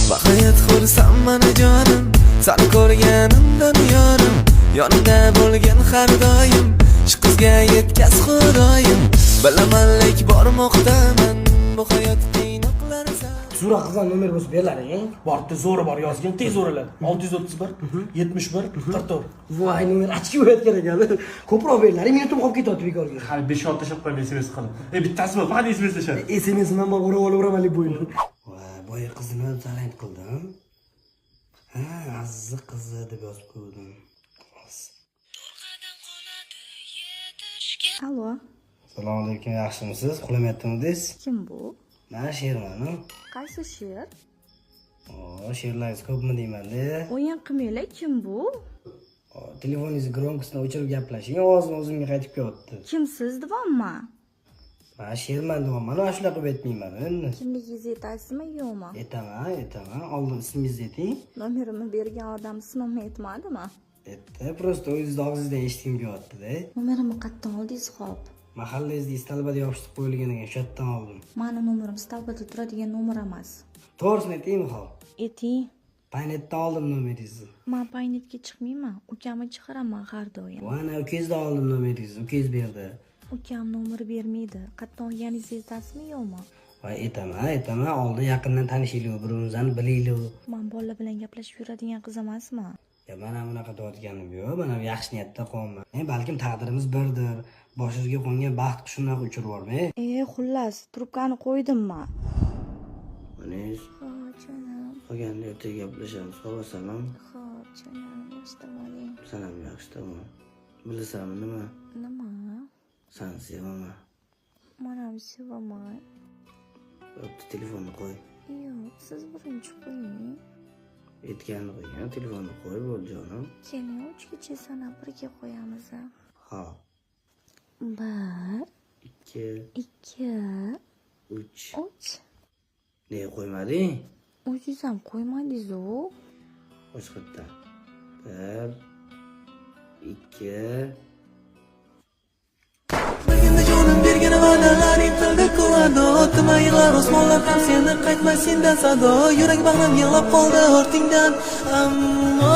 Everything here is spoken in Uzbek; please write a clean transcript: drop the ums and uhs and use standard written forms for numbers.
Bag'ayat xursandman, jonim, sani ko'rganimdan, yorim. Yonimda bo'lgin har doim. Shu qizga yetkaz, Xudoyim. Bilaman, lek bormoqdaman. Bu hayot qiynoqlar. Tuzukroq qizlar nomer bo'lsa, berlaring. Bor, bitta zo'ri bor, yozgin, tez o'riladi. 631 71 44. Voy, nomer ochki bo'layotgan ekan. Ko'proq berlaring, minutim qolib ketyapti bekorga. Hali besh olti tashlab qo'yaman SMS qilib. E, bittasi bor, faqat SMS lashadi. SMS man bor, o'rab olaveraman bo'yni. Voy, boya qizni nima deb talant qildim? Ha, Azizni qizi deb yozib qo'ydim. Allo. Assalomu alaykum, yaxshimisiz? Uxlamayaptmidingiz? Kim bu? Man Shermanim. Qaysi Sher? O, sherlaringiz ko'pmi deymanda. O'yin qilmanglar, kim bu? O, telefoningizni громкость ini o'chirib gaplashing, ovozim o'zimga qaytib kelyapti. Kimsiz deyapman? Man Sherman deyapman, mana shunaqa qilib aytmayman endi. Kimligingizni aytasizmi, yo'qmi? Aytaman, aytaman. Oldin ismingizni ayting. Nomerimni bergan odam ismimni aytmadimi? Aytdi, просто o'zingizni og'zingizdan eshitgim kelyapti-da. Nomerimni qayerdan oldingiz, xo'p? Mahallangizda столба da yopishtirib qo'yilgan ekan, shu yerdan oldim. Mani nomerim столба da turadigan nomer emas. To'g'risini aytaymi, xo'p? Ayting. Paynetdan oldim nomeringizni. Man paynetga chiqmayman, ukamni chiqaraman har doim. Voy, ana ukangizdan oldim nomeringizni, ukangiz berdi. Ukam nomer bermaydi. Qayerdan olganingizni aytasizmi, yo'qmi? Voy, aytaman, aytaman. Oldin yaqindan tanishaylik, bir-birimizni bilaylik. Man bolalar bilan gaplashib yuradigan qiz emasman. Ya, man ham unaqa deyotganim yo'q, man ham yaxshi niyatda qo'yapman. E, balkim taqdirimiz birdir. Boshingizga qo'ngan baxt qushini uchirib yubormang. E, xullas, trubkani qo'ydim man. Manis, Xo'p, jonim. qolganini ertaga gaplashamiz. Xo'p, assalom. Xo'p, jonim, yaxshi dam oling. San ham yaxshi dam. Bilasanmi nima? Nima? Sani sevaman. Man ham sevaman. Bo'pti, telefonni qo'y. Yo'q, siz birinchi qo'ying. Aytganini qo'ygan, telefonni qo'y, bo'ldi, jonim. Keling, uchgacha sanab birga qo'yamiz. Xo'p. Bir, Ikki, ikki, uch. uch. Nega qo'ymading? O'zingiz ham qo'ymadingiz-u. Boshqatdan. Bir, ikki, Bilgin, jonim, bergan va'dalaring qildi qiladi. Otima yig'lar osmonlar ham seni, qaytmas sendan sado. Yurak bag'rim yig'lab qoldi ortingdan. Ammo